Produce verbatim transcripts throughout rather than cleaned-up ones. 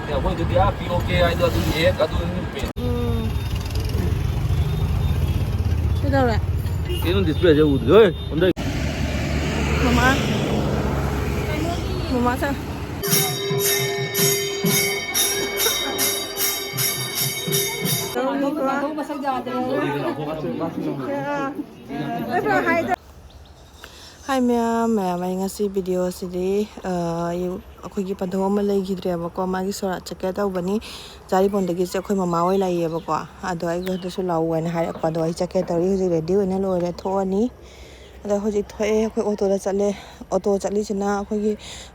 ꯑꯩꯈꯣꯏꯗꯨꯗꯤ ꯑꯥ ꯄꯤ ꯑꯣ ꯀꯦ ꯍꯥꯏꯗꯣ ꯑꯗꯨꯒꯤ ꯍꯦꯛ ꯑꯗꯨ ꯎꯝ꯫ ꯀꯩꯗꯧꯔꯦ? ꯀꯩꯅꯣ ꯗꯤꯁꯄ꯭ꯂꯦꯁꯦ ꯎꯗ꯭ꯔꯦ꯫ ꯍꯣꯏ, ꯑꯝꯇ꯫ ꯃꯃꯥ꯫ ꯃꯃꯥ ꯆꯪ꯫ ꯃꯁꯛ ꯌꯥꯗ꯭ꯔꯦ꯫ ꯍꯥꯏ ꯃꯌꯥꯝ, ꯃꯌꯥꯝ, ꯑꯩ ꯉꯁꯤ ꯚꯤꯗꯤꯑꯣꯁꯤꯗꯤ, ꯑ, ꯑꯩꯈꯣꯏꯒꯤ ꯄꯟꯊꯧ ꯑꯃ ꯂꯩꯈꯤꯗ꯭ꯔꯦꯕꯀꯣ, ꯃꯥꯒꯤ ꯁꯣꯔꯥꯠ ꯆꯠꯀꯦ ꯇꯧꯕꯅꯤ꯫ ꯆꯥꯔꯤꯄꯣꯟꯗꯒꯤꯁꯦ ꯑꯩꯈꯣꯏ ꯃꯃꯥ ꯍꯣꯏ ꯂꯥꯛꯏꯌꯦꯕꯀꯣ, ꯑꯗꯣ ꯑꯩꯒ ꯑꯗꯨꯁꯨ ꯂꯥꯛꯑꯣ ꯍꯥꯏꯅ ꯍꯥꯏꯔꯛꯄ, ꯑꯗꯣ ꯑꯩ ꯆꯠꯀꯦ ꯇꯧꯔꯤ꯫ ꯍꯧꯖꯤꯛ ꯔꯦꯗꯤ ꯑꯣꯏꯅ ꯂꯣꯏꯔꯦ, ꯊꯣꯛꯑꯅꯤ꯫ ꯑꯗꯣ ꯍꯧꯖꯤꯛ ꯊꯣꯛꯑꯦ, ꯑꯩꯈꯣꯏ ꯑꯣꯇꯣꯗ ꯆꯠꯂꯦ꯫ ꯑꯣꯇꯣ ꯆꯠꯂꯤꯁꯤꯅ ꯑꯩꯈꯣꯏꯒꯤ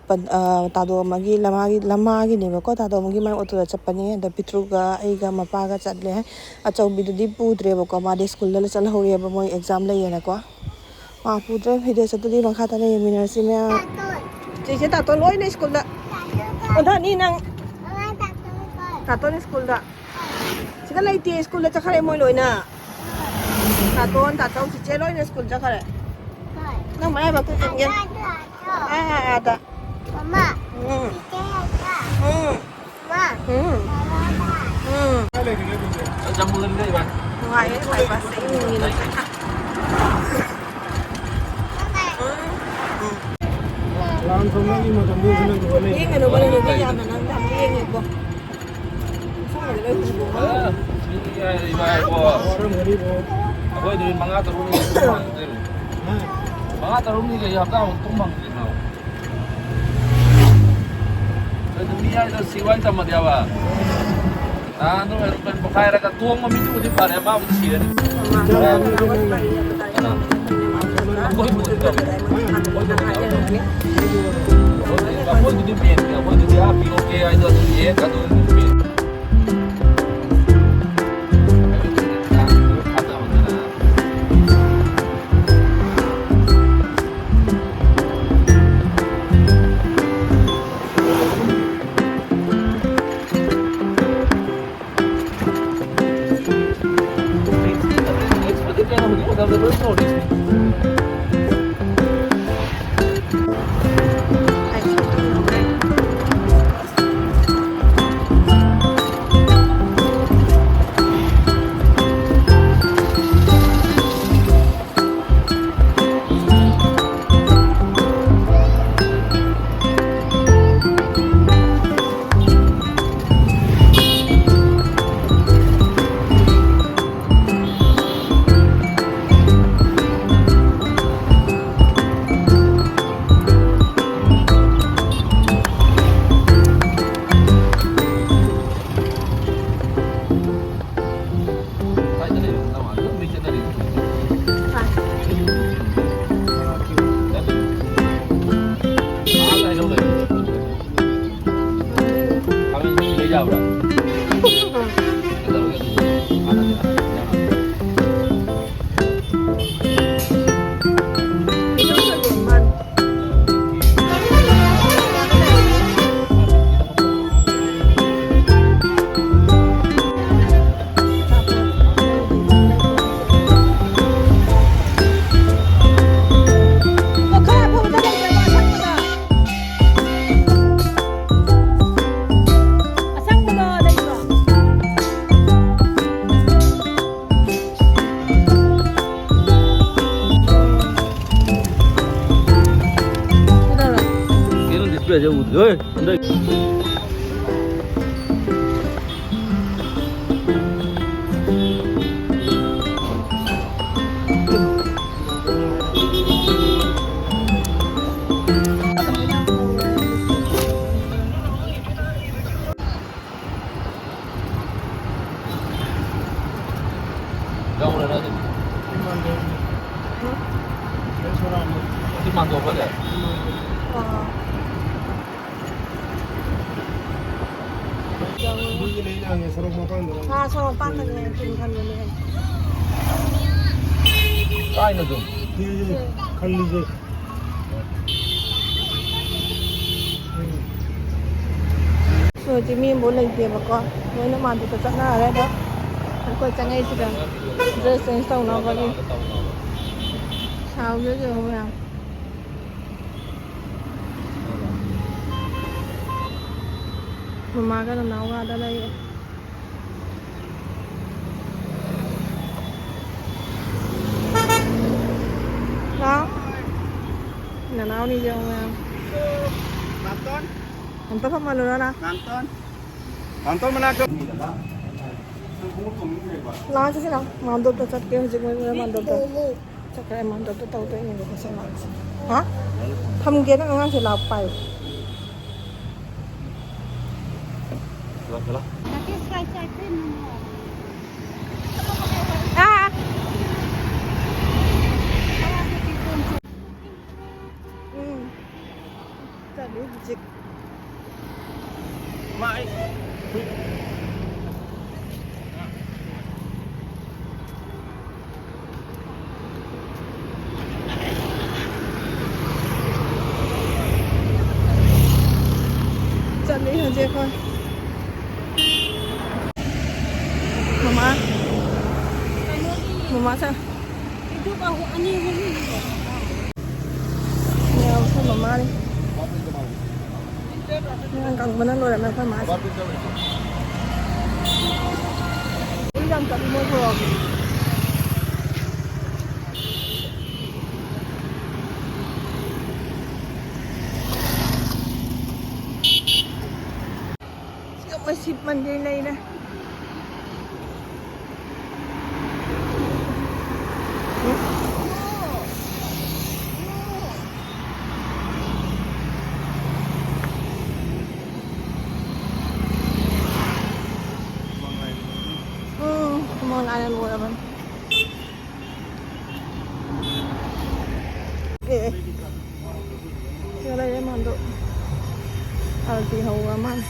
ꯄꯟ-, ꯑ, ꯇꯥꯗꯣ ꯑꯃꯒꯤ ꯂꯃꯥꯒꯤ, ꯂꯃꯥꯒꯤꯅꯦꯕꯀꯣ, ꯇꯥꯗꯣ ꯑꯃꯒꯤ ꯃꯥꯏ ꯑꯣꯇꯣꯗ ꯆꯠꯄꯅꯦ꯫ ꯑꯗꯣ ꯄꯤꯇ꯭ꯔꯨꯒ ꯑꯩꯒ ꯃꯄꯥꯒ ꯆꯠꯂꯦ꯫ ꯑꯆꯧꯕꯤꯗꯨꯗꯤ ꯄꯨꯗ꯭ꯔꯦꯕꯀꯣ, ꯃꯥꯗꯤ ꯁ꯭ꯀꯨꯜꯗ ꯆꯠꯍꯧꯔꯤꯑꯕ, ꯃꯣꯏ ꯑꯦꯛꯖꯥꯝ ꯂꯩꯌꯦꯅꯀꯣ꯫ ꯃꯥ ꯄꯨꯗ꯭ꯔꯦ꯫ ꯚꯤꯗꯤꯑꯣ ꯆꯠꯇꯗꯤ ꯃꯈꯥ ꯇꯥꯅ ꯌꯦꯡꯃꯤꯟꯅꯔꯁꯤ ꯃꯌꯥꯝ꯫ ꯆꯦꯆꯦ ꯇꯥꯇꯣꯟ ꯂꯣꯏꯅ ꯁ꯭ꯀꯨꯜꯗ꯫ ꯑꯣꯟꯊꯅꯤ ꯅꯪ꯫ ꯇꯥꯇꯣꯟ ꯁ꯭ꯀꯨꯜꯗ꯫ ꯁꯤꯗ ꯂꯩꯇꯦ, ꯁ꯭ꯀꯨꯜꯗ ꯆꯠꯈ꯭ꯔꯦ ꯃꯣꯏ ꯂꯣꯏꯅ꯫ ꯇꯥꯇꯣꯟ, ꯇꯥꯇꯣꯟ, ꯆꯤꯆꯦ ꯂꯣꯏꯅ ꯁ꯭ꯀꯨꯜ ꯆꯠꯈ꯭ꯔꯦ꯫ ꯅꯪ ꯃꯔꯥꯏꯕꯛꯇ ꯌꯦꯡꯒꯦ꯫ ꯑꯥ, ꯑꯥꯗ꯫ ꯎꯝ꯫ ꯎꯝ꯫ ꯎꯝ꯫ ꯅꯨꯡꯉꯥꯏꯌꯦ, ꯅꯨꯡꯉꯥꯏꯕ꯫ ꯌꯦꯡꯉꯤꯅꯦ꯫ ꯎꯝ꯫ ꯎꯝ꯫ ꯂꯥꯟ ꯁꯣꯛꯅꯕꯒꯤ ꯃꯇꯝꯗꯨ ꯍꯦꯟꯅ ꯂꯨꯍꯜꯂꯦ꯫ ꯌꯦꯡꯒꯅꯨ, ꯀꯔꯤꯅꯣ, ꯃꯤ ꯌꯥꯝꯅ ꯅꯪ ꯌꯥꯝ ꯌꯦꯡꯉꯦꯀꯣ꯫ ꯁꯣꯝꯗ ꯂꯣꯏ ꯍꯨꯟꯗꯣꯛꯑꯣ꯫ ꯑꯦ, ꯃꯤ ꯍꯥꯏꯔꯦ ꯏꯃꯥ ꯏꯕꯣ꯫ ꯋꯥꯔꯝꯒꯅꯤꯕꯣ꯫ ꯑꯩꯈꯣꯏꯗꯤ ꯃꯉꯥ ꯇꯔꯨꯛꯅꯤ ꯐꯪꯗꯣꯏꯅꯤ꯫ ꯍꯥ? ꯃꯉꯥ ꯇꯔꯨꯛꯅꯤ ꯀꯩ ꯍꯞꯇꯥꯃꯨꯛ ꯇꯨꯝ ꯐꯪꯗ꯭ꯔꯤꯅꯣ? ꯑꯗꯨ ꯃꯤ ꯍꯥꯏꯗꯣ ꯁꯤ ꯋꯥꯏ ꯇꯝꯃꯗꯤ ꯍꯥꯏꯕ꯫ ꯅꯍꯥꯟꯗꯣ ꯑꯦꯔꯣꯄ꯭ꯂꯦꯟ ꯄꯣꯈꯥꯏꯔꯒ ꯇꯣꯡꯕ ꯃꯤꯗꯨꯕꯨꯗꯤ ꯐꯔꯦ, ꯃꯥꯕꯨꯗꯤ ꯁꯤꯔꯅꯤ꯫ ꯀꯅꯥ? ꯑꯩꯈꯣꯏꯕꯨꯗꯤ ꯇꯧ-, ꯑꯩꯈꯣꯏꯕꯨꯗꯤ ꯇꯧ-, ꯑꯩꯈꯣꯏꯕꯨꯗꯤ ꯃꯦꯟꯗꯦ, ꯑꯩꯈꯣꯏꯕꯨꯗꯤ ꯑꯥ ꯄꯤ ꯑꯣ ꯀꯦ ꯍꯥꯏꯗꯣ ꯑꯗꯨ ꯌꯦꯛ ꯑꯗꯨ ꯃꯦꯟ-, ꯁꯣꯔꯣꯛ ꯃꯄꯥꯟꯗꯅꯦ꯫ ꯑꯥ, ꯁꯣꯔꯣꯛ ꯃꯄꯥꯟꯗꯅꯦ ꯇꯤꯟ ꯈꯟꯕꯅꯦ꯫ ꯀꯥꯏꯅꯣ ꯑꯗꯨꯝ? ꯁꯤ, ꯁꯤ, ꯁꯤ, ꯈꯜꯂꯤꯁꯦ꯫ ꯍꯧꯖꯤꯛ ꯃꯤ ꯑꯃꯐꯥꯎ ꯂꯩꯇꯦꯕꯀꯣ, ꯂꯣꯏꯅ ꯃꯥꯟꯗꯨꯗ ꯆꯠꯅꯈ꯭ꯔꯦ꯫ ꯑꯗꯣ ꯑꯩꯈꯣꯏ ꯆꯪꯉꯛꯏꯁꯤꯗ dress change ꯇꯧꯅꯕꯒꯤ꯫ ꯁꯥꯎꯗꯣꯏꯁꯦ ꯌꯦꯡꯉꯣ ꯃꯌꯥꯝ꯫ ꯃꯃꯥꯒ ꯅꯅꯥꯎꯒꯗ ꯂꯩꯌꯦ꯫ ꯍꯥꯎ꯫ ꯅꯅꯥꯎꯅꯤꯁꯦ ꯌꯦꯡꯉꯣ ꯃꯌꯥꯝ꯫ ꯑꯝꯇ ꯐꯝꯍꯜꯂꯨꯔꯣ ꯅꯪ? ꯂꯥꯛꯑꯣ ꯆꯠꯁꯤ ꯂꯥꯛꯑꯣ꯫ ꯃꯥꯟꯗꯣꯞꯇ ꯆꯠꯀꯦ ꯍꯧꯖꯤꯛ ꯃꯣꯏ ꯃꯣꯏ ꯃꯥꯟꯗꯣꯞꯇ꯫ ꯆꯠꯈ꯭ꯔꯦ ꯃꯥꯟꯗꯣꯞꯇ ꯇꯧꯗꯣꯏꯅꯦꯕ ꯉꯁꯤ ꯂꯥꯛꯑꯣ꯫ ꯍꯥ? ꯊꯝꯒꯦ ꯅꯪ ꯑꯉꯥꯡꯁꯦ ꯂꯥꯛꯑꯣ ꯄꯥꯏꯌꯨ꯫ ꯑꯥ꯫ ꯎꯝ꯫ ꯆꯠꯂꯤ ꯍꯧꯖꯤꯛ꯫ ꯆꯠꯂꯤ ꯍꯧꯖꯤꯛ ꯑꯩꯈꯣꯏ꯫ ꯃꯃꯥ꯫ ꯃꯃꯥ ꯆꯠ꯫ ꯌꯥꯝ ꯊꯨꯝꯕ ꯃꯥꯜꯂꯤ꯫ ꯉꯥ ꯀꯪꯕꯅ ꯂꯣꯏꯔꯝꯃꯦ ꯑꯩꯈꯣꯏ ꯃꯥꯁꯦ꯫ ꯌꯥꯝ ꯆꯠꯂꯤ ꯃꯣꯏ ꯁꯣꯔꯣꯛꯁꯦ꯫ ꯁꯤꯒ ꯃꯣꯏ ꯁꯤꯕ ꯃꯟꯗꯤꯔ ꯂꯩꯔꯦ꯫ ꯎꯝ, ꯁꯨꯃꯥꯡ ꯂꯥꯟꯅ ꯂꯣꯏꯔꯕꯅꯤ꯫ ꯑꯦ, ꯑꯦ꯫ ꯁꯤꯗ ꯂꯩꯔꯦ ꯃꯥꯗꯣ꯫ ꯑꯥꯔꯇꯤ ꯍꯧꯔ ꯃꯥꯜꯂꯦ꯫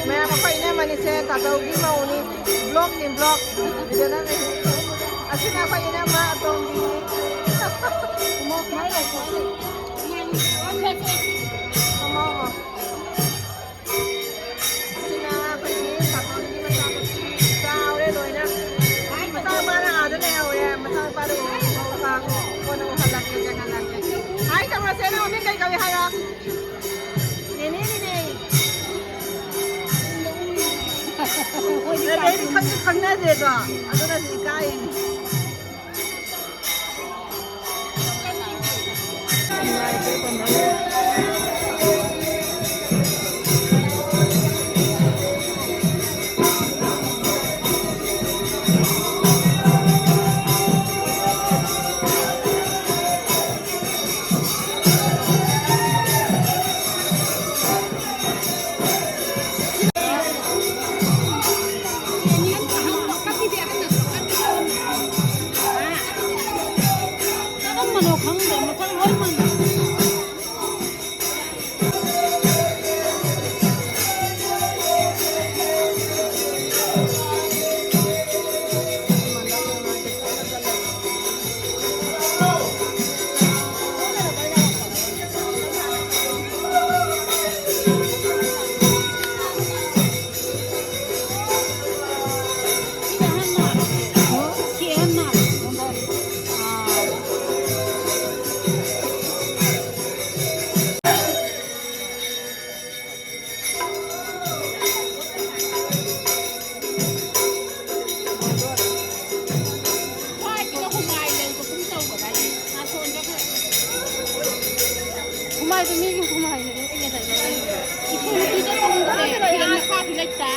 ꯃꯌꯥꯝ ꯑꯩꯈꯣꯏ ꯏꯅꯝꯃꯅꯤꯁꯦ ꯇꯥꯆꯧꯒꯤ ꯃꯧꯅꯤ꯫ ꯕ꯭ꯂꯣꯛꯅꯤ, ꯕ꯭ꯂꯣꯛ꯫ ꯑꯁꯤꯅ ꯑꯩꯈꯣꯏ ꯏꯅꯝꯃ ꯑꯇꯣꯝꯕꯤ꯫ ꯃꯃꯥ꯫ ꯁꯤꯅ ꯑꯩꯈꯣꯏꯒꯤ ꯁꯥꯇꯣꯟꯒꯤ ꯃꯆꯥꯅꯨꯄꯤ꯫ ꯆꯥꯎꯔꯦ ꯂꯣꯏꯅ꯫ ꯃꯆꯥꯅꯨꯄꯥꯅ ꯑꯥꯗ ꯂꯩꯍꯧꯔꯦ꯫ ꯃꯆꯥꯅꯨꯄꯥꯗꯣ ꯎꯍꯧ-, ꯎꯍꯧ-, ꯀꯣꯟꯅ ꯎꯍꯜꯂꯛꯀꯦ, ꯌꯦꯡꯍꯜꯂꯛꯀꯦ꯫ ꯍꯥꯏ ꯇꯧꯔꯁꯦ, ꯅꯪ ꯃꯃꯤꯡ ꯀꯩ ꯀꯧꯏ ꯍꯥꯏꯔꯣ? ꯅꯦꯅꯦ, ꯅꯦꯅꯦ꯫ ꯅꯠꯇꯦ, ꯑꯩꯗꯤ ꯈꯪꯗꯤ ꯈꯪꯅꯗꯦꯗꯣ꯫ ꯑꯗꯨꯅꯁꯨ ꯏꯀꯥꯏꯅꯦ꯫ ꯀꯔꯝꯕꯅꯣ ꯈꯪꯗꯦ, ꯃꯁꯛ ꯂꯣꯏ ꯃꯥꯟꯅꯩ꯫ ꯍꯨꯃꯥꯏꯗꯣ ꯃꯤꯒꯤ ꯍꯨꯃꯥꯏꯅꯦ, ꯑꯩ ꯉꯁꯥꯏ ꯂꯧꯔꯛꯏꯅꯦ꯫ ꯏꯄꯨ ꯅꯨꯄꯤꯗꯣ ꯈꯪꯗ꯭ꯔꯦ, ꯐꯦꯟ ꯃꯈꯥꯁꯨ ꯂꯩꯇ꯫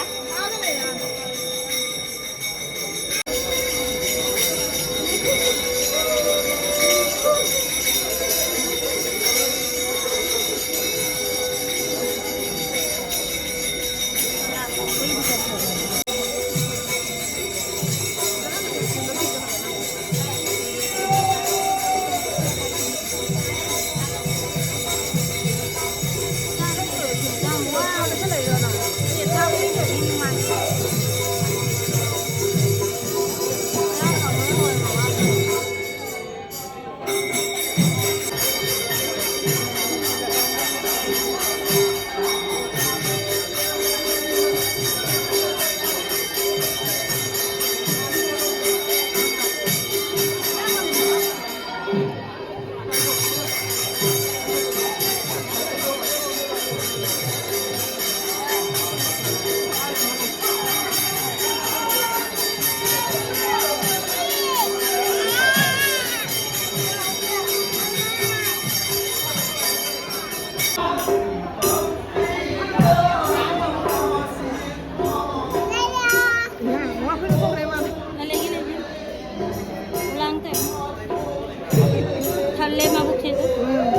ꯂꯦ ꯃꯕꯨꯛꯁꯤꯁꯨ꯫ ꯎꯝ꯫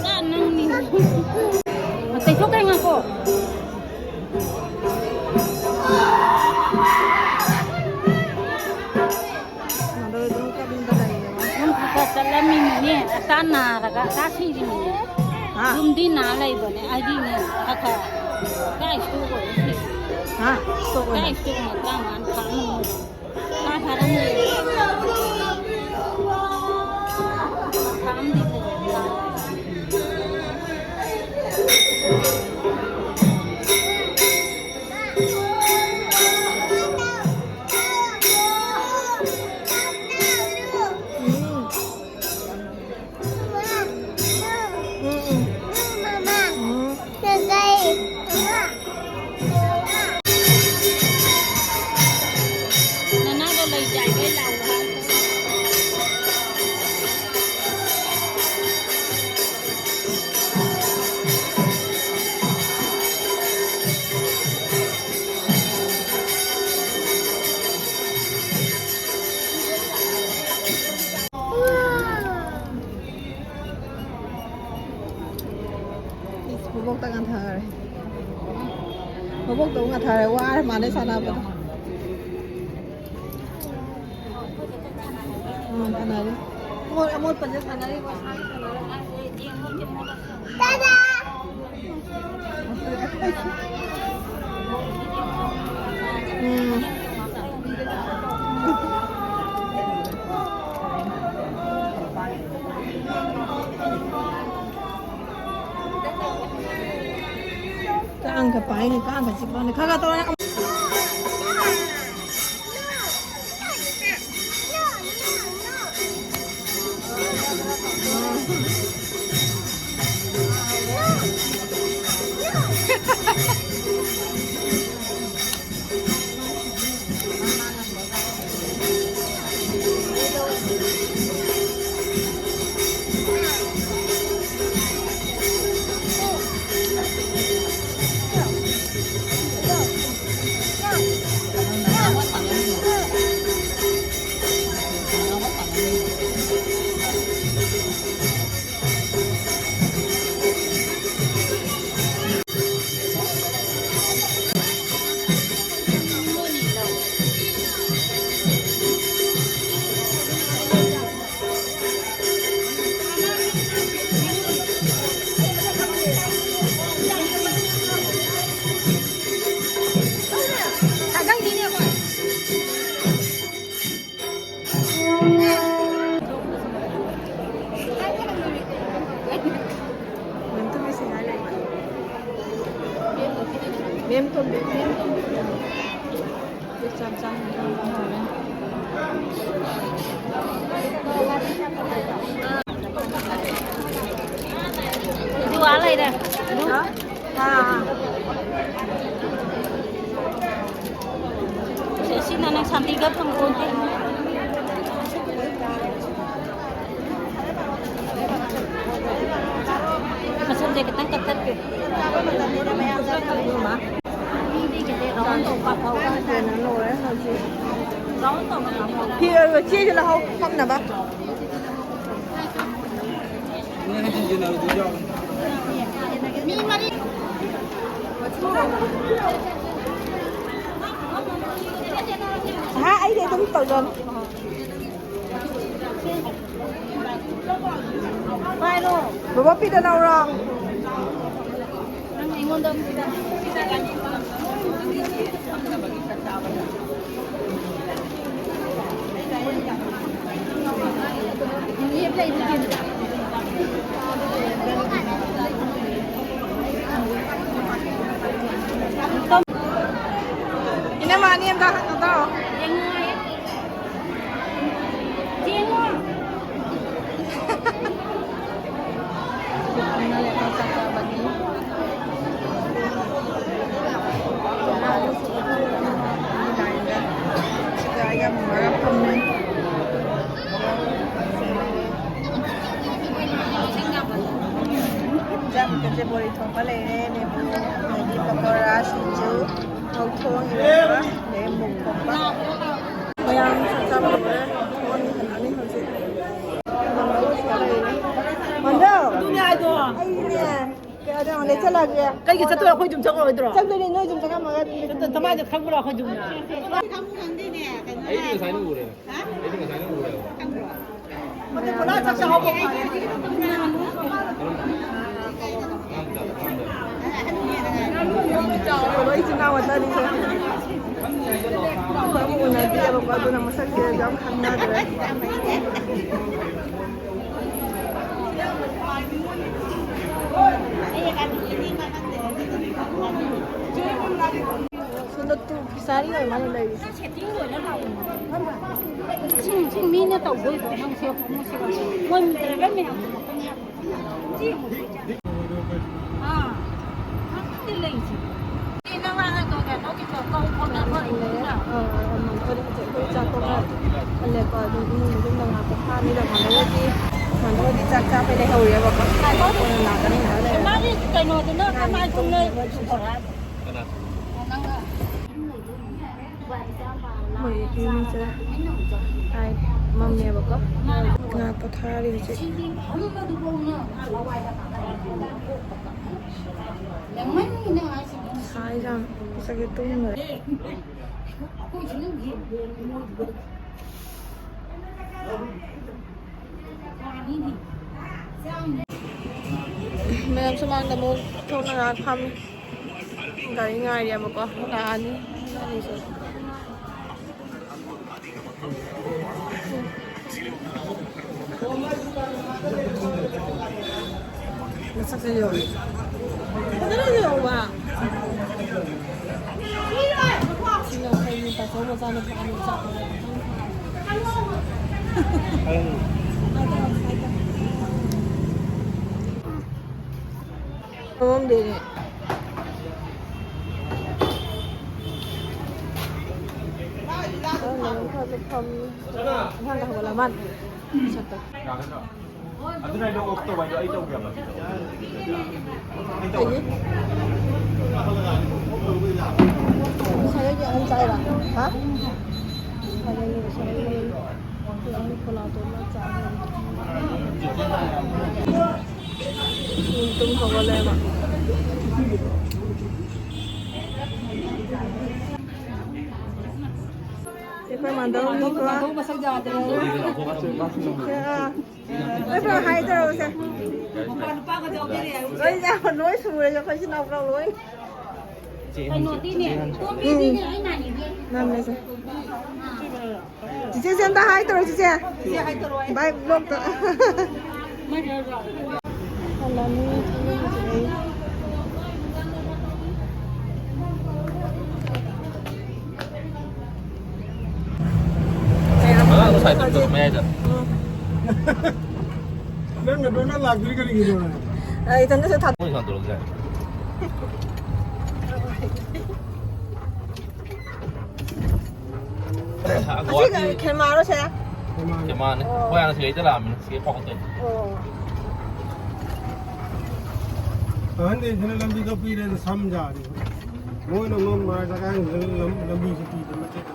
ꯄꯨꯔꯥ ꯅꯪꯅꯤ꯫ ꯇꯩꯊꯣꯛꯈ꯭ꯔꯦ ꯉꯥꯏꯈꯣ꯫ ꯑꯗꯣ ꯑꯗꯨꯝ ꯀꯛꯅꯤꯡꯕ ꯂꯩꯌꯦ꯫ ꯌꯨꯝ ꯈꯔ ꯈꯔ ꯆꯠꯂꯝꯃꯤꯅꯤꯅꯦ꯫ ꯑꯇꯥ ꯅꯥꯔꯒ ꯑꯇꯥ ꯁꯤꯔꯤꯃꯤꯅꯦ꯫ ꯍꯥ? ꯌꯨꯝꯗꯤ ꯅꯥ ꯂꯩꯕꯅꯦ꯫ ꯑꯩꯗꯤꯅꯦ ꯈꯔ ꯈꯔ ꯀꯥꯏ ꯁꯣꯛꯑꯣꯏ ꯁꯤ꯫ ꯍꯥ? ꯁꯣꯛꯑꯣꯏ꯫ ꯀꯥꯏ ꯁꯣꯛꯑꯣꯏ꯫ ꯇꯔꯥꯃꯉꯥ ꯊꯥ ꯑꯃꯃꯨꯛ꯫ ꯊꯥ ꯐꯥꯔꯝꯃꯦ꯫ ꯊꯥ ꯑꯃꯗꯤ ꯂꯩꯔꯦ꯫ ꯎꯝ꯫ ꯎꯝ, ꯎꯝ꯫ ꯎꯝ꯫ ꯅꯅꯥꯗꯣ ꯂꯩ ꯆꯥꯏꯒꯩ ꯂꯥꯎ ꯍꯥꯏ꯫ ꯏꯁ, ꯃꯕꯣꯛꯇ ꯉꯟꯊꯈꯔꯦ꯫ ꯃꯕꯣꯛꯇ ꯑꯃꯨꯛ ꯉꯟꯊꯔꯦ, ꯋꯥꯔꯦ ꯃꯥꯅꯦ ꯁꯥꯟꯅꯕꯗ꯫ ꯎꯝ, ꯁꯥꯟꯅꯔꯤ꯫ ꯑꯃꯣꯠ-, ꯑꯃꯣꯠꯄꯁꯦ ꯁꯥꯟꯅꯔꯤ, ꯃꯁꯥꯒꯤ ꯁꯥꯟꯅꯔꯤ꯫ ꯎꯝ꯫ ꯀꯥꯡꯒ ꯄꯥꯏꯅꯤ, ꯀꯥꯡꯒ ꯆꯤꯛꯄꯅꯤ꯫ ꯈꯔ ꯈꯔ ꯇꯧꯔ꯫ ꯁꯤꯅ ꯅꯪ ꯁꯥꯟꯇꯤꯒ ꯐꯪꯄꯣꯟꯇꯦ꯫ ꯃꯁꯝꯁꯦ ꯈꯤꯇꯪ ꯀꯛꯊꯠꯀꯦ꯫ ꯐꯤ ꯑꯣꯏꯕ ꯆꯦꯁꯨ ꯂꯧꯍꯧ ꯐꯝꯅꯕ꯫ ꯍꯥ, ꯑꯩꯗꯤ ꯑꯗꯨꯝ ꯇꯧꯖꯧ꯫ ꯕꯣꯕꯣꯛ ꯐꯤꯗ ꯂꯧꯔꯣ꯫ ꯏꯅꯝꯃ, ꯑꯅꯤ ꯑꯝꯇ ꯍꯪꯉꯗꯣ꯫ ꯆꯥꯛꯀꯁꯦ ꯕꯣꯔꯤ ꯊꯣꯡꯕ ꯂꯩꯔꯦ, ꯂꯦꯕꯨ, ꯑꯗꯒꯤ ꯄꯀꯣꯔꯥ, ꯁꯤꯡꯖꯨ, ꯉꯧꯊꯣꯡ, ꯏꯔꯣꯟꯕ, ꯑꯗꯩ ꯃꯨꯛ ꯊꯣꯡꯕ꯫ ꯃꯌꯥꯝ ꯆꯥꯛ ꯆꯥꯕ ꯂꯣꯏꯔꯦ꯫ ꯊꯣꯡ ꯍꯜꯂꯛꯑꯅꯤ ꯍꯧꯖꯤꯛ꯫ ꯃꯟꯗꯣ! ꯑꯗꯨꯅꯦ ꯍꯥꯏꯗꯣ꯫ ꯑꯩꯅꯦ, ꯀꯩꯅꯣ ꯇꯧꯔꯦ, ꯆꯠꯂꯒꯦ꯫ ꯀꯩꯒꯤ ꯆꯠꯇꯣꯏ? ꯑꯩꯈꯣꯏ ꯌꯨꯝ ꯆꯠꯂꯣꯏꯗ꯭ꯔꯣ? ꯆꯠꯇꯣꯏꯅꯦ, ꯅꯣꯏ ꯌꯨꯝ ꯆꯠꯂꯝꯃꯒ ꯑꯗꯨꯝ ꯆꯠꯇꯣꯏꯅꯦ꯫ ꯀꯃꯥꯏꯅ ꯈꯪꯕ꯭ꯔꯣ ꯑꯩꯈꯣꯏ ꯌꯨꯝꯅ? ꯑꯩꯗꯤ ꯉꯁꯥꯏꯅ ꯎꯔꯦ꯫ ꯑꯩꯗꯤ ꯉꯁꯥꯏꯅ ꯎꯔꯦ꯫ ꯏꯆꯤꯟ ꯏꯅꯥꯎ ꯃꯆꯥꯅꯤꯁꯦ ꯑꯩꯈꯣꯏ ꯑꯃꯨꯛ ꯎꯅꯗ꯭ꯔꯤꯑꯕꯀꯣ, ꯑꯗꯨꯅ ꯃꯁꯛꯁꯦ ꯌꯥꯝ ꯈꯪꯅꯗ꯭ꯔꯦ꯫ ꯁꯣꯝꯗ ꯇꯨ ꯐꯤꯁꯥꯔꯤ ꯑꯣꯏ ꯃꯥꯜꯂꯦ ꯂꯩꯔꯤꯁꯦ꯫ ꯁꯤ, ꯁꯤ ꯃꯤꯅ ꯇꯧꯗꯣꯏꯗꯣ ꯅꯪ ꯁꯦ ꯃꯣꯏ ꯗ꯭ꯔꯥꯏꯚꯔ ꯃꯌꯥꯝꯗꯣ ꯃꯈꯣꯡ ꯌꯥꯝ ꯆꯦ꯫ ꯂꯩꯔꯦ꯫ ꯑ, ꯑꯃ ꯑꯩꯈꯣꯏ ꯍꯧꯖꯤꯛ ꯑꯩꯈꯣꯏ ꯆꯥꯛ ꯇꯣꯛꯑꯒ ꯍꯜꯂꯦꯀꯣ꯫ ꯑꯗꯨ ꯏꯃꯨꯡ ꯃꯅꯨꯡꯗ ꯉꯥꯛ ꯄꯣꯊꯥꯅꯤ꯫ ꯃꯥꯟꯗꯧꯕꯗꯤ, ꯃꯥꯟꯗꯧꯕꯗꯤ ꯆꯥꯛ ꯆꯥꯕꯩ ꯂꯩꯍꯧꯔꯤꯑꯕꯀꯣ꯫ ꯀꯣꯟꯅ ꯂꯥꯛꯀꯅꯤ ꯉꯥꯏꯍꯥꯛ ꯂꯩꯔꯒ꯫ ꯃꯥꯒꯤ ꯀꯩꯅꯣꯗꯨꯅ ꯀꯃꯥꯏ ꯊꯨꯡꯅ ꯃꯣꯏ ꯏꯃꯨꯡꯁꯦ ꯂꯥꯏ ꯃꯝꯃꯦꯕꯀꯣ꯫ ꯉꯥ ꯄꯣꯊꯥꯔꯤ ꯍꯧꯖꯤꯛ꯫ ꯁꯥꯏ ꯌꯥꯝ꯫ ꯉꯁꯥꯏꯒꯤ ꯇꯨꯝꯈ꯭ꯔꯦ꯫ ꯃꯌꯥꯝ ꯁꯨꯃꯥꯡꯗ ꯑꯃꯨꯛ ꯊꯣꯛꯅ ꯉꯥꯏꯍꯥꯛ ꯐꯝꯃꯤ꯫ ꯒꯥꯔꯤ ꯉꯥꯏꯔꯤꯑꯕꯀꯣ꯫ ꯂꯥꯛꯑꯅꯤ꯫ ꯃꯁꯛꯁꯦ ꯌꯧꯔꯦ꯫ ꯐꯖꯅ ꯌꯧꯕ꯫ ꯁꯤꯅ ꯑꯩꯈꯣꯏꯒꯤ ꯇꯥꯆꯧ ꯃꯆꯥꯅꯨꯄꯥ ꯑꯅꯤ ꯆꯥꯛ ꯐꯝꯃꯝꯗꯦꯅꯦ꯫ ꯑꯉꯥꯡꯒ ꯍꯧꯒꯠꯂ ꯃꯥꯜꯂꯦ꯫ ꯃꯁꯛꯇꯣ꯫ ꯑꯗꯨꯅ ꯑꯩꯅ ꯑꯣꯐ ꯇꯧꯕ ꯍꯥꯏꯗꯣ ꯑꯩ ꯇꯧꯒꯦꯕ꯫ ꯀꯩꯒꯤ? ꯉꯁꯥꯏꯗꯒꯤ ꯑꯍꯨꯝ ꯆꯥꯏꯔꯣ? ꯍꯥ? ꯉꯁꯥꯏꯗꯒꯤ ꯉꯁꯥꯏꯗꯒꯤ ꯑꯍꯨꯝ ꯐꯣꯂꯥ ꯇꯣꯠꯂ ꯆꯥꯕ꯫ ꯇꯨꯝ ꯍꯧꯒꯠꯂꯦꯕ꯫ ꯑꯩꯈꯣꯏ ꯃꯥꯟꯗꯧꯅꯤꯀꯣ꯫ ꯂꯣꯏ ꯄꯨꯂꯞ ꯍꯥꯏ ꯇꯧꯔꯁꯦ꯫ ꯂꯣꯏ ꯌꯥꯎ-, ꯂꯣꯏ ꯁꯨꯔꯁꯦ ꯑꯩꯈꯣꯏ ꯏꯆꯤꯟ ꯏꯅꯥꯎ ꯄꯨꯂꯞ ꯂꯣꯏ꯫ ꯀꯩꯅꯣꯗꯤꯅꯦ, ꯇꯣꯝꯕꯤꯗꯤꯅꯦ, ꯑꯩ ꯃꯥꯟꯅꯤꯅꯦ꯫ ꯅꯝꯃꯦꯁꯦ꯫ ꯆꯤꯆꯦꯁꯦ ꯑꯝꯇ ꯍꯥꯏ ꯇꯧꯔꯣ, ꯆꯤꯆꯦ꯫ ꯆꯤꯆꯦ ꯍꯥꯏ ꯇꯧꯔꯣ, ꯑꯩ ꯕꯥꯏ ꯕ꯭ꯂꯣꯛꯇ꯫ ꯍꯜꯂꯅꯤ, ꯊꯣꯛꯂꯛꯑꯁꯤꯗꯤ꯫ ꯑꯉꯥꯡꯗꯣ ꯁꯥꯏꯠ ꯇꯧꯔꯣ, ꯃꯌꯥꯏꯗ꯫ ꯎꯝ꯫ ꯅꯪ ꯅꯇꯣꯝꯇ ꯂꯥꯛꯇ꯭ꯔꯤ ꯀꯔꯤꯒꯤꯅꯣ? ꯑ, ꯏꯊꯟꯗꯁꯨ ꯊꯥ- ꯃꯣꯏ ꯁꯥꯟꯅ ꯇꯧꯔꯛꯁꯦ꯫ ꯑꯁꯤꯒ ꯒꯨꯋꯥꯍꯥꯇꯤ ꯈꯦꯃꯥꯔꯣ ꯁꯦ? ꯀꯦꯃꯥꯅꯦ꯫ ꯑꯣ꯫ ꯑꯩꯈꯣꯏ ꯍꯥꯟꯅ ꯁꯤꯗꯩꯗ ꯂꯥꯛꯑꯝꯃꯤꯅ, ꯁꯤꯗꯩ ꯐꯥꯎꯒꯠꯇꯣꯏꯅꯦ꯫ ꯑꯣ꯫ ꯑꯍꯟꯁꯤꯡꯁꯤꯅ ꯂꯝꯕꯤꯗꯣ ꯄꯤꯔꯦꯅ ꯁꯝ ꯌꯥꯔꯤ꯫ ꯃꯣꯏꯅ ꯃꯣꯏ ꯃꯥꯏ ꯆꯠꯀꯥꯟꯁꯤꯗ ꯂꯝ-, ꯂꯝꯕꯤꯁꯦ ꯄꯤꯗꯦ, ꯃꯆꯦꯠ꯫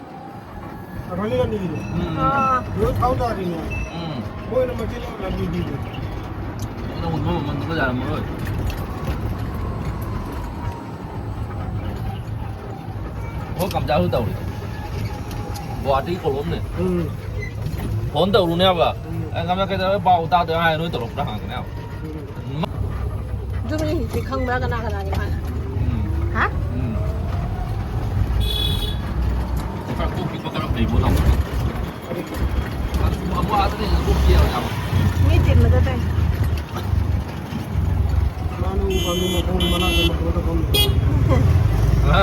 ꯑꯐꯔꯂꯤ ꯂꯝꯕꯤꯗꯣ꯫ ꯎꯝ꯫ ꯑꯥ꯫ ꯂꯣꯏ ꯊꯥꯎ ꯇꯥꯔꯤꯅꯦ꯫ ꯎꯝ꯫ ꯃꯣꯏꯅ ꯃꯆꯦꯠ ꯑꯃ ꯂꯝꯕꯤ ꯄꯤꯗꯦ꯫ ꯃꯣꯏꯅ ꯍꯨꯟꯕ ꯃꯃꯜꯗꯨꯒ ꯌꯥꯔꯝꯃꯔꯣꯏ꯫ ꯑꯩꯈꯣꯏ ꯀꯝꯆꯥꯁꯨ ꯇꯧꯔꯤ꯫ ꯒꯨꯋꯥꯍꯥꯇꯤ ꯀꯣꯂꯣꯝꯅꯦ꯫ ꯎꯝ꯫ ꯐꯣꯟ ꯇꯧꯔꯨꯅꯦꯕ꯫ ꯎꯝ꯫ ꯑꯦ, ꯉꯝꯅ ꯀꯩꯗꯧꯔꯦ? ꯄꯥꯎ ꯇꯥꯗ ꯉꯥꯏ ꯅꯣꯏ ꯇꯧꯔꯛꯄ꯭ꯔꯥ ꯍꯪꯉꯛꯀꯅꯦꯕ꯫ ꯎꯝ꯫ ꯖꯨꯕꯤꯂꯤ ꯍꯤꯜꯁꯇꯤ ꯈꯪꯕ꯭ꯔꯥ? ꯀꯅꯥ ꯀꯅꯥꯒꯤ ꯃꯥꯅ? ꯎꯝ꯫ ꯍꯥ? ꯎꯝ꯫ ꯈꯔ ꯀꯣꯛ ꯄꯤꯛꯄ ꯈꯔ ꯐꯩꯕꯣ ꯂꯥꯎ꯫ ꯑꯗꯨ ꯑꯃꯨꯛ ꯑꯥꯗ ꯂꯩꯔꯒ ꯀꯣꯛ ꯄꯤꯛꯑꯦꯕ ꯌꯥꯝ꯫ ꯃꯤ ꯆꯤꯟꯕꯗ ꯇꯧꯔꯤꯅꯦ꯫ ꯃꯥꯅ ꯎ ꯄꯥꯝꯕꯤ ꯃꯈꯣꯡ ꯃꯅꯥꯛꯇ ꯃꯇꯣꯟꯗ ꯐꯝꯃꯤ꯫ ꯍꯥ?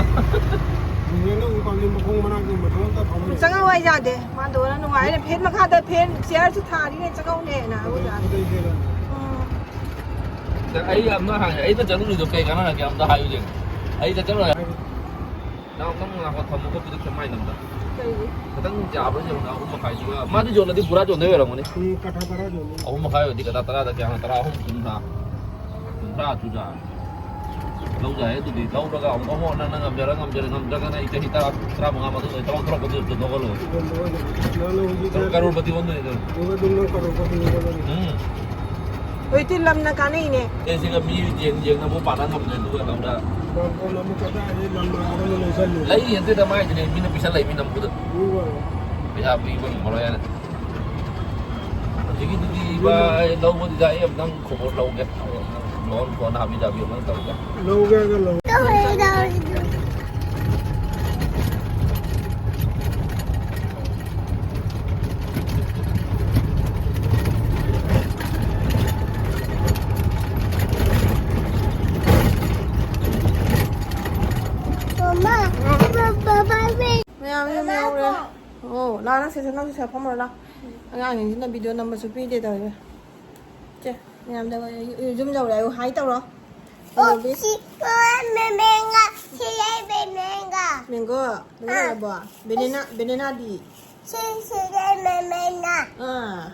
ꯅꯨꯡꯊꯤꯜꯗ ꯎ ꯄꯥꯝꯕꯤ ꯃꯈꯣꯡ ꯃꯅꯥꯛꯇ ꯃꯇꯣꯟꯗ ꯐꯝꯃꯤ꯫ ꯆꯪꯉꯛꯑꯣ ꯍꯥꯏ ꯌꯥꯗꯦ꯫ ꯃꯥ ꯗꯣꯅ ꯅꯨꯡꯉꯥꯏꯅ ꯐꯦꯟ ꯃꯈꯥꯗ ꯐꯦꯟ ꯆꯤꯌꯔꯁꯨ ꯊꯥꯔꯤꯅꯦ, ꯆꯪꯉꯛꯎꯅꯦꯅ ꯍꯥꯏꯕ ꯌꯥꯗꯦ꯫ ꯎꯝ꯫ ꯑꯩ ꯌꯥꯝꯅ ꯍꯥꯏ, ꯑꯩꯅ ꯆꯠꯂꯨꯔꯤꯗꯣ ꯀꯩ ꯀꯥꯟꯅꯔꯒꯦ ꯑꯝꯇ ꯍꯥꯏꯌꯨ ꯌꯦꯡꯉꯣ꯫ ꯑꯩ ꯆꯠꯆꯔꯣꯏ꯫ ꯅꯪ, ꯅꯪ ꯉꯥꯏꯈꯣ, ꯊꯝꯃꯣ ꯈꯣꯠꯄꯗꯣ ꯀꯩꯝ ꯍꯥꯏꯅꯨ ꯑꯝꯇ꯫ ꯀꯩꯒꯤ? ꯈꯤꯇꯪ ꯌꯥꯕ꯭ꯔꯥ ꯌꯦꯡꯉꯨꯅꯦ, ꯑꯍꯨꯝ ꯃꯈꯥꯏꯁꯤꯒ꯫ ꯃꯥꯗꯤ ꯌꯣꯜꯂꯗꯤ ꯄꯨꯔꯥ ꯌꯣꯟꯗꯣꯏ ꯑꯣꯏꯔꯝꯒꯅꯤ꯫ ꯎꯝ, ꯀꯊꯥ ꯇꯔꯥ ꯌꯣꯜꯂꯤ꯫ ꯑꯍꯨꯝ ꯃꯈꯥꯏ ꯑꯣꯏꯔꯗꯤ ꯀꯊꯥ ꯇꯔꯥꯗ ꯀꯌꯥꯅꯣ? ꯇꯔꯥ ꯑꯍꯨꯝ, ꯀꯨꯟꯊ꯭ꯔꯥ꯫ ꯀꯨꯟꯊ꯭ꯔꯥ ꯑꯗꯨꯗ꯫ ꯂꯧ ꯌꯥꯏ ꯑꯗꯨꯗꯤ꯫ ꯂꯧꯔꯒ ꯑꯃꯨꯛ, ꯑꯃꯨꯛ ꯅꯪꯅ ꯉꯝꯖꯔ ꯉꯝꯖꯔ, ꯉꯝꯗ꯭ꯔꯒꯅ ꯑꯩ ꯆꯍꯤ ꯇꯔꯥ, ꯇꯔꯥꯃꯉꯥ ꯃꯇꯨꯡꯗ ꯊꯕꯛ ꯊꯣꯔꯛꯄꯗꯨ ꯑꯗꯨꯝ ꯂꯧꯍꯜꯂꯣ꯫ ꯅꯪꯅ ꯍꯧꯖꯤꯛ ꯅꯪ ꯀꯔꯣꯔꯄꯇꯤ ꯑꯣꯟꯗꯣꯏꯅꯦ ꯑꯗꯨ꯫ ꯑꯗꯨꯒ ꯑꯗꯨꯝ ꯅꯪ ꯀꯔꯣꯔꯄꯇꯤ ꯑꯣꯟꯒꯗꯕꯅꯤ꯫ ꯎꯝ꯫ ꯍꯧꯖꯤꯛꯇꯤ ꯂꯝꯅ ꯀꯥꯟꯅꯩꯅꯦ꯫ ꯑꯦ, ꯁꯤꯒ ꯃꯤ ꯌꯦꯡ-, ꯌꯦꯡꯅꯕ ꯄꯥꯅ ꯉꯝꯗ꯭ꯔꯦ ꯑꯗꯨꯒ ꯂꯧꯗ꯫ ꯀꯣꯟꯅ ꯑꯃꯨꯛ ꯀꯗꯥꯏꯗꯒꯤ ꯂꯝ ꯂꯥꯛꯑꯒ ꯂꯧꯁꯜꯂꯨ꯫ ꯂꯩ ꯍꯦꯟꯇꯦꯗ ꯃꯥꯏꯗꯨꯅꯦ ꯃꯤꯅ ꯄꯤꯁꯜꯂꯛꯏ ꯃꯤ ꯅꯝꯕꯗ꯫ ꯎꯝ꯫ ꯄꯩꯁꯥ ꯄꯤꯕ ꯉꯝꯃꯔꯣꯏ ꯍꯥꯏꯅ꯫ ꯍꯧꯖꯤꯛꯀꯤꯗꯨꯗꯤ ꯏꯕꯥ ꯑꯩ ꯂꯧꯕꯗꯨꯗ ꯑꯩ ꯑꯝꯇꯪ ꯈꯣꯡꯎꯞ ꯂꯧꯒꯦ꯫ ꯂꯣꯟ ꯐꯣꯟ ꯍꯥꯞꯄꯤ ꯇꯥꯕꯤ ꯑꯃ ꯇꯧꯒꯦ꯫ ꯂꯧꯒꯦ ꯍꯥꯏꯔꯒ ꯂꯧ꯫ ꯃꯌꯥꯝ ꯌꯨꯝ ꯌꯧꯔꯦ꯫ ꯑꯣ, ꯂꯥꯛꯑꯣ, ꯅꯪ ꯁꯤꯗ, ꯅꯪ ꯁꯤꯗ ꯐꯝꯃꯨꯔꯣ, ꯂꯥꯛꯑꯣ꯫ ꯑꯉꯥꯡꯁꯤꯡꯁꯤꯅ ꯚꯤꯗꯤꯑꯣ ꯅꯝꯕꯁꯨ ꯄꯤꯗꯦ ꯇꯧꯔꯤꯁꯦ꯫ ꯆꯦ, ꯃꯌꯥꯝꯗ ꯌꯨꯝ ꯌꯧꯔꯦ ꯍꯥꯏꯌꯨ, ꯍꯥꯏ ꯇꯧꯔꯣ꯫ ꯑꯣ, ꯁꯤ ꯃꯦꯃꯦꯡꯒ, ꯁꯤ ꯂꯩ ꯃꯦꯃꯦꯡꯒ꯫ ꯃꯦꯡꯒꯣ, ꯂꯣꯏꯔꯕꯣ? ꯕꯦꯅꯦꯅꯥ, ꯕꯦꯅꯦꯅꯥꯗꯤ? ꯁꯤꯁꯤꯅꯦ ꯃꯦꯃꯦꯅꯥ꯫ ꯑꯥ.